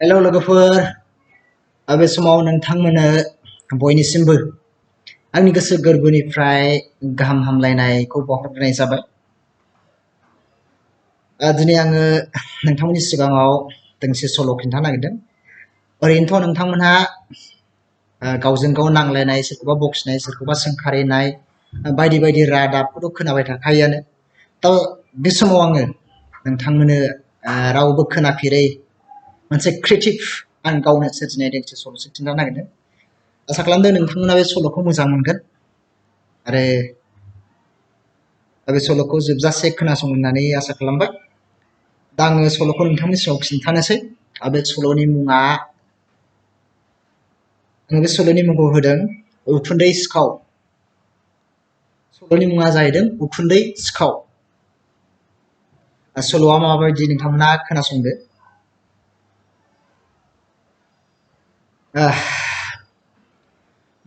Hello लोगोफोर बे समाव नोंथांमोननो बयनिसिमबो आंनि गोसो गोरबोनिफ्राय गाहाम हामलायनायखौ बावहरनाय जाबाय। दिनै आङो नोंथांमोननि सिगाङाव दोंसे सल' खिन्थानो नागिरदों। ओरैनोथ' नोंथांमोनहा गावजों गाव नांलायनाय, सोरखौबा बखिनाय, सोरखौबा सोंखारिनाय बायदि बायदि रादाबफोरखौ खोनाबाय थाखायोआनो। दा बे समाव आङो नोंथांमोननो रावबो खोनाफेरै मोनसे क्रिएटिभ आं गावनो सोरजिनाय दोंसे सल'सो खिन्थानो नागिरदों। आसा खालामदों नोंथांमोना बे सल'खौ मोजां मोनगोन आरो बे सल'खौ जोबजासे खोनासंगोन होननानै आसा खालामबाय। दा आङो सल'खौ नोंथांनि सिगाङाव खिन्थानोसै। बे सल'नि मुंखौ होदों उखुन्दै सिखाव। सल'नि मुङा जाहैदों उखुन्दै सिखाव। सल'आ माबायदि नोंथांमोना खोनासंदो।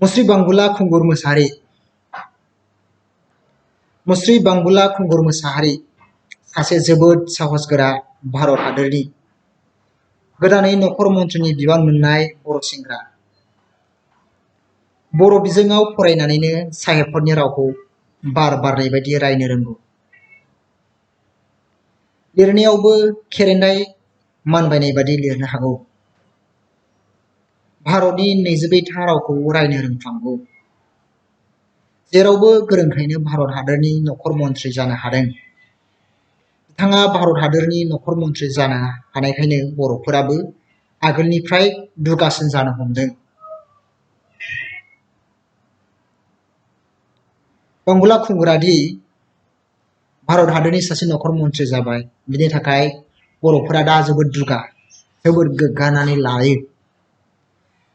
मुस्रि बांबुला खुंगुर मोसाहारि। मुस्रि बांबुला खुंगुर मोसाहारि सासे जोबोद साहसगोरा भारत हादरनि गोदानै नखर मन्थ्रिनि बिबान मोननाय बर' सेंग्रा। बर' बिजोङाव फरायनानैनो साहेबफोरनि रावखौ बार बारनाय बायदि रायनो रोंगौ। लिरनायावबो खेरेन्दाय मानबायनाय बायदि लिरनो हागौ। भारतनि 22था रावखौ रायनो रोंफ्रांगौ। जेरावबो गोरोंखायनो भारत हादरनि नखर मन्थ्रि जानो हादों। बिथाङा भारत हादरनि नखर मन्थ्रि जानो हानायखायनो बर'फोराबो आगोलनिफ्राय दुगासिन जानो हमदों। बांबुला खुंगुरादि भारत हादरनि सासे नखर मन्थ्रि जाबाय, बिनि थाखाय बर'फोरा दा जोबोद दुगा, जोबोद गोग्गानानै लायो।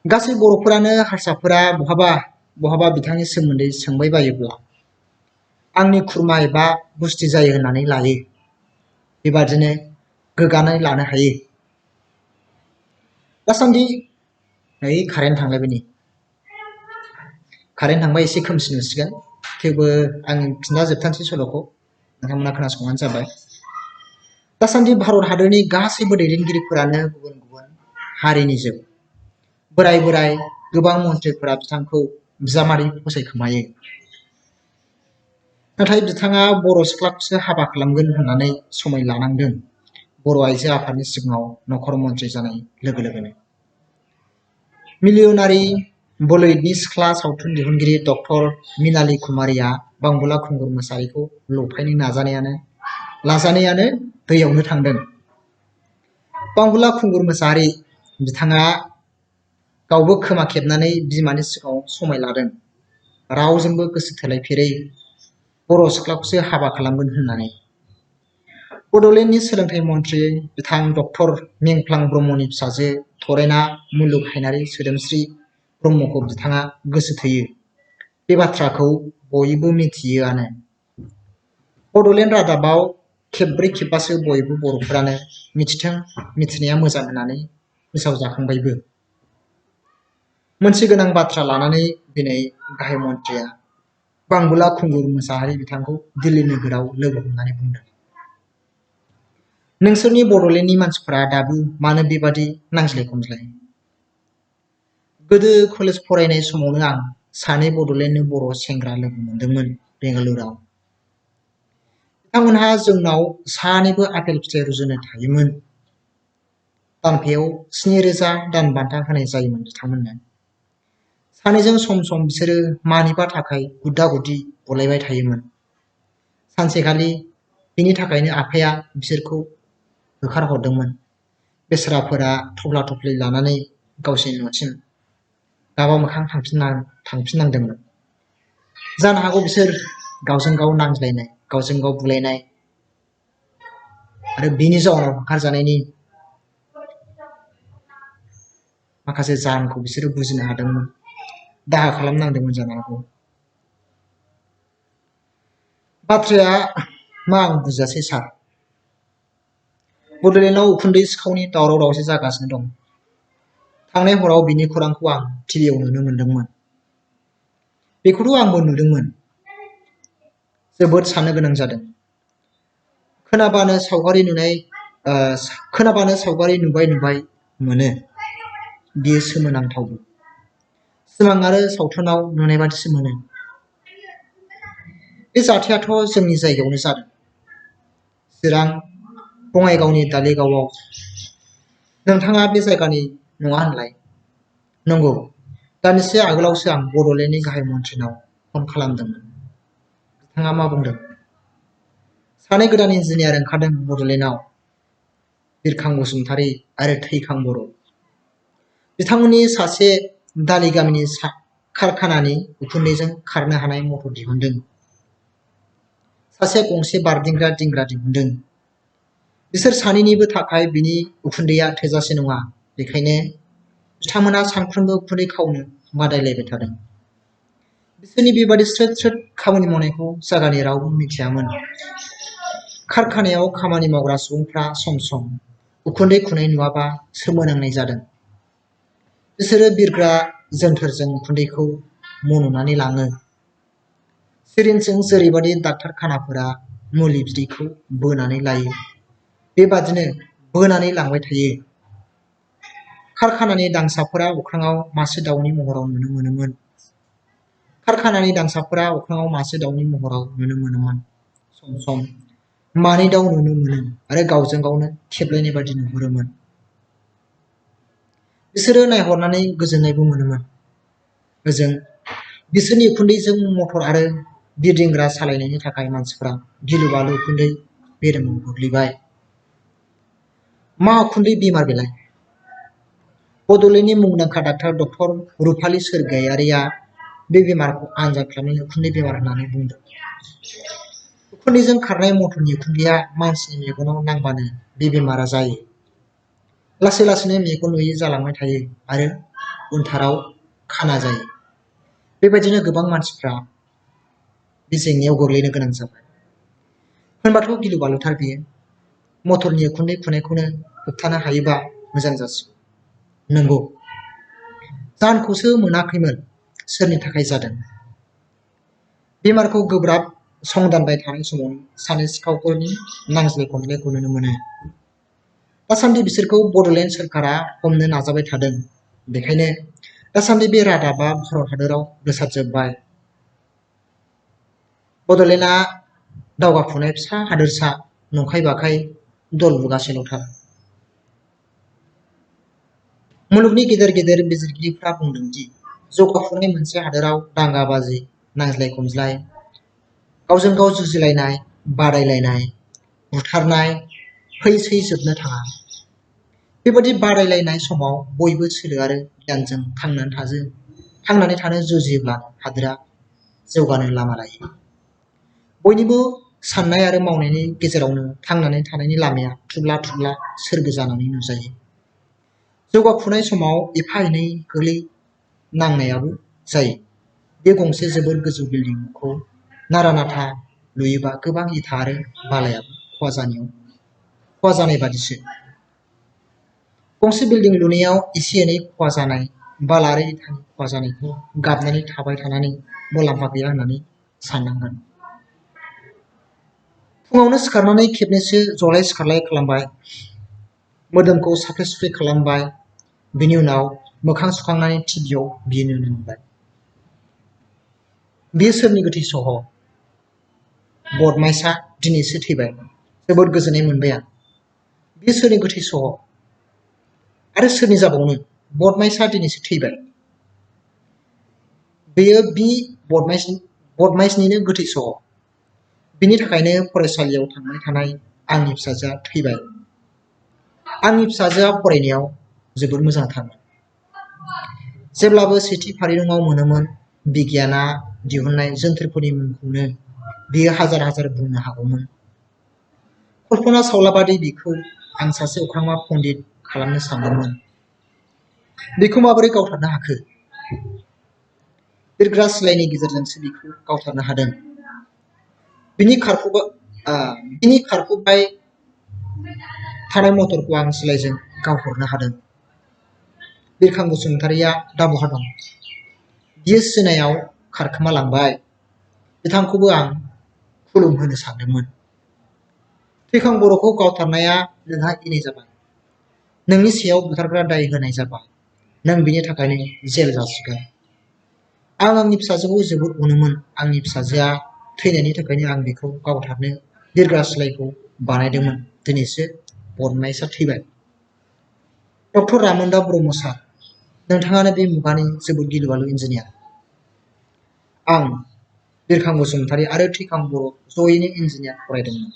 गासै बर'फोरानो हारसाफोरा बहाबा बिथांनि सोमोन्दै सोंबाय बायोब्ला आंनि खुरमा एबा गुस्थि जायो होननानै लायो। बेबादिनो गोग्गानानै लानो हायो। दासान्दि कारेन्ट थांलायबाय नै। कारेन्ट थांबा एसे खोमसि नुसिगोन, थेवबो आं खिन्थाजोबथारनोसै सल'खौ, नोंथांमोना खोनासंबानो जाबाय। दासान्दि भारत हादरनि गासैबो दैदेनगिरिफोरानो गुबुन गुबुन हारिनि जोब। बोराय बोराय गोबां मन्थ्रिफोरा बिथांखौ बिजामादै फसायखोमायो। नाथाय बिथाङा बर' सिख्लाखौसो हाबा खालामगोन होननानै समाय लानांदों बर' आइजो आफादनि सिगाङाव नखर मन्थ्रि जानाय लोगो लोगोनो। मिलियनारि बलिउडनि सिख्ला सावथुन दिहुनगिरि डक्टर मिनाली कुमारिया बांबुला खुंगुर मोसाहारिखौ लफायनो लाजानायानो दैयावनो थांदों। बांबुला खुंगुर मोसाहारि बिथाङा गावबो खोमा खेबनानै बिमानि सिगाङाव समाय लादों, रावजोंबो गोसो थोलायफेरै बर' सिख्लाखौसो हाबा खालामगोन होननानै। बड'लेण्डनि सोलोंथाइ मन्थ्रि बिथां डक्टर मेंफ्लां ब्रह्मनि फिसाजो थरायना मुलुग हायनारि सोदोमस्रि ब्रह्मखौ बिथाङा गोसो थोयो। बे बाथ्राखौ बयबो मिथियोआनो। बड'लेण्ड रादाबाव खेबब्रै खेबबासो बयबो बर'फोरानो मिथिथों, मिथिनाया मोजां होननानै फोसावजाखांबायबो। मोनसे गोनां बाथ्रा लानानै दिनै गाहाय मन्थ्रिया बांबुला खुंगुर मोसाहारि बिथांखौ दिल्ली नोगोराव लोगो हमनानै बुंदों, नोंसोरनि बड'लेण्डनि मानसिफोरा दाबो मानो बेबादि नांज्लाय खमज्लाय? गोदो कलेज फरायनाय समावनो आं सानै बड'लेण्डनि बर' सेंग्रा लोगो मोनदोंमोन बेंगालुरुआव। बिथांमोनहा जोंनाव सानैबो आपेल फिथाइ रुजुनो थायोमोन। दानफायाव 7,000 दान बान्था होनाय जायोमोन बिथांमोननो। सानैजों सम सम बिसोरो मानिबा थाखाय गुद्दा गुद्दि बुलायबाय थायोमोन। सानसेखालि बिनि थाखायनो आफाया बिसोरखौ होखारहरदोंमोन। बेस्राफोरा थफ्ला थफ्लि लानानै गावसोरनि न'सिम गाबा मोखां थांफिननांदोंमोन। जानो हागौ बिसोर गावजों गाव नांज्लायनाय, गावजों गाव बुलायनाय आरो बिनि जाउनाव होखारजानायनि माखासे जाहोनखौ बिसोरो बुजिनो हादोंमोन, दाहा खालामनांदोंमोन जानो हागौ। बाथ्राया मा आं बुजियासै सार। बड'लेण्डआव उखुन्दै सिखावनि दावराव दावसि जागासिनो दं। थांनाय हराव बिनि खौरांखौ आं टिभियाव नुनो मोनदोंमोन। बेखौथ' आंबो नुदोंमोन। जोबोद साननो गोनां जादों। खोनाबानो सावगारि नुबाय मोनो। बियो सोमोनांथावबो। सिमां आरो सावथुनाव नुनाय बादिसो मोनो। बे जाथायाथ' जोंनि जायगायावनो जादों। चिरां बङाइगावनि दालिगावआव। नोंथाङा बे जायगानि नङा होनलाय? नंगौ, दानदिसे आगोलावसो आं बड'लेण्डनि गाहाय मन्थ्रिनाव फन खालामदोंमोन। बिथाङा मा बुंदों? सानै गोदान इन्जिनियार ओंखारदों बड'लेण्डआव, बिरखां बसुमतारी आरो थैखां बर'। बिथांमोननि सासे दालि गामिनि कारखानानि उखुन्दैजों खारनो हानाय मटर दिहुनदों। सासे गंसे बारदिंग्रा दिंग्रा दिहुनदों। बिसोर सानैनिबो थाखाय बिनि उखुन्दैया थोजासे नङा। बेखायनो बिथांमोना सानफ्रोमबो उखुन्दै खावनो बादायलायबाय थादों। बिसोरनि बेबादि स्रोद स्रोद खामानि मावनायखौ जायगानि रावबो मिथियामोन। कारखानायाव खामानि मावग्रा सुबुंफ्रा सम सम उखुन्दै खुनाय नुवाबा सोमोनांनाय जादों। बिसोरो बिरग्रा जोनथोरजों उखुन्दैखौ मन'नानै लाङो। सिरिन्जजों जेरैबादि डाक्टारखानाफोरा मुलि बिदैखौ बोनानै लायो, बेबादिनो बोनानै लांबाय थायो। कारखानानि दांसाफोरा अख्राङाव मासे दाउनि महराव नुनो मोनोमोन। कारखानानि दांसाफोरा अख्राङाव मासे दाउनि महराव नुनो मोनोमोन। सम सम मानै दाउ नुनो मोनो आरो गावजों गावनो खेबलायनाय बादि नुहुरोमोन। बिसोरो नायहरनानै गोजोननायबो मोनोमोन। ओजों बिसोरनि उखुन्दैजों मटर आरो बिरदिंग्रा सालायनायनि थाखाय मानसिफ्रा गिलु बालु उखुन्दै बेरामाव गोग्लैबाय। मा उखुन्दै बेमार बेलाय? बड'लेण्डनि मुंदांखा डक्टर रुपाली सोरगियारिया बे बेमारखौ आनजाद खालामनानै उखुन्दै बेमार होननानै बुंदों। उखुन्दैजों खारनाय मटरनि उखुन्दैया मानसिनि मेगनाव नांबानो बे बेमारा जायो। लासै लासैनो मेगन नुयै जालांबाय थायो आरो उनथाराव खाना जायो। बेबायदिनो गोबां मानसिफ्रा बे जेंनायाव गोग्लैनो गोनां जाबाय। होनबाथ' गिलु बालुथार बेयो। मटरनि उखुन्दै खुनायखौनो होबथानो हायोबा मोजां जासिगौ। नंगौ, जाहोनखौसो मोनाखैमोन सोरनि थाखाय जादों। बेमारखौ गोब्राब संदानबाय थानाय समावनो सानै सिखावफोरनि नांज्लाय खमज्लायखौ नुनो मोनो। दासान्दि बिसोरखौ बड'लेण्ड सोरखारा हमनो नाजाबाय थादों। बेखायनो दासान्दि बे रादाबा भारत हादराव गोसारजोब्बाय। बड'लेण्डआ दावगाफुनाय फिसा हादोरसा, नंखाय बाखाय दल बुगासिनोथार। मुलुगनि गेदेर गेदेर बिजिरगिरिफ्रा बुंदों दि जौगाफुनाय मोनसे हादोराव दाङा-बाजि, नांज्लाय खमज्लाय, गावजों गाव जुजिलायनाय, बादायलायनाय, बुथारनाय फै-सै जोबनो थाङा। बेबादि बादायलायनाय समाव बयबो सोलो आरो गियानजों थांनानै थानो जुजियोब्ला हादोरा जौगानो लामा लायो। बयनिबो साननाय आरो मावनायनि गेजेरावनो थांनानै थानायनि लामाया थुब्ला थुब्ला सोरगो जानानै नुजायो। जौगाफुनाय समाव एफा एनै गोग्लैनांनायाबो जायो। बे गंसे जोबोर गोजौ बिल्डिंखौ नारा-नाथा लुयोबा गोबां इथा आरो बालायाबो खहा जानाय बादिसो। गंसे बिल्डिं लुनायाव एसे एनै खहा जानाय बाला आरो इथानि खहा जानायखौ गाबनानै थाबाय थानानै मुलाम्फा गैया होननानै साननांगोन। फुङावनो सिखारनानै खेबनैसो जलाय सिखारलाय खालामबाय, मोदोमखौ साफ्रे-सुफ्रे खालामबाय, बिनि उनाव मोखां सुखांनानै टिभियाव बियो नुनो मोनबाय। बियो सोरनि गोथै सह'? बदमाइसा दिनैसो थैबाय। जोबोद गोजोननाय मोनबाय आं। बियो सोरनि गोथै सह'? आरो सोरनि जाबावनो? बदमाइसा दिनैसो थैबाय। बेयो बि बदमाइसनिनो गोथै सह'। बिनि थाखायनो फरायसालियाव थांबाय थानाय आंनि फिसाजोआ थैबाय। आंनि फिसाजोआ फरायनायाव जोबोद मोजांथारमोन। जेब्लाबो सेथि फारिलाइयाव मोनोमोन। बिगियानआ दिहुननाय जोनथोरफोरनि मुंखौनो बियो हाजार हाजार बुंनो हागौमोन। कल्पना चावला बादि बिखौ आं सासे अख्रांमा पण्डित खालामनो सानदोंमोन। बिखौ माबोरै गावथारनो हाखो? बिरग्रा सिलाइनि गेजेरजोंसो बिखौ गावथारनो हादों। बिनि खारफुबाय थानाय मटरखौ आं सिलाइजों गावहरनो हादों। बिरखां बसुमतारीया दा बहा दं? बियो चीनायाव खारखोमालांबाय। बिथांखौबो आं खुलुमहोनो सानदोंमोन। थैखां बर'खौ गावथारनाया नोंहा इनाय जाबाय। नोंनि सायाव बुथारग्रा दाय होनाय जाबा नों बिनि थाखायनो जेल जासिगोन। आं आंनि फिसाजोखौ जोबोद अनोमोन। आंनि फिसाजोआ थैनायनि थाखायनो आं बेखौ गावथारनो बिरग्रा सिलाइखौ बानायदोंमोन। दिनैसो बरनायसा थैबाय। डक्टर रामोनदा ब्रह्म सार, नोंथाङानो बे मुगानि जोबोद गिलुबालु इन्जिनियार। आं बिरखां बसुमतारी आरो थैखां बर' जयैनो इन्जिनियार फरायदोंमोन।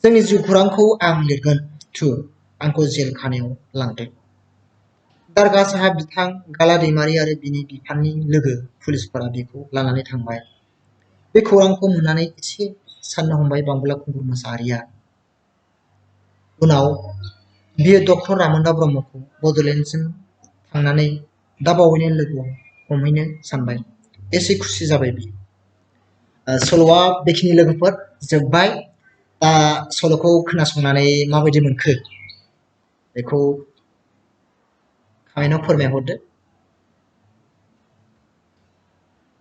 जोंनि जिउ खौरांखौ आं लिरगोन। थु, आंखौ जेल खानायाव लांदो। दारगा साहाब बिथां गाला दैमारि आरो बिनि बिफाननि लोगो पुलिसफोरा बिखौ लानानै थांबाय। बे खौरांखौ मोननानै एसे साननो हमबाय बांबुला खुंगुर मोसाहारिया। उनाव बियो डक्टर रामोनदा ब्रह्मखौ बड'लेण्डसिम थांनानै दाबावैनो लोगो हमहैनो सानबाय। एसे खुसि जाबाय बियो। सल'आ बेखिनि लोगोफोर जोब्बाय। दा सल'खौ खोनासंनानै माबायदि मोनखो बेखौ कमेन्टआव फोरमायहरदो।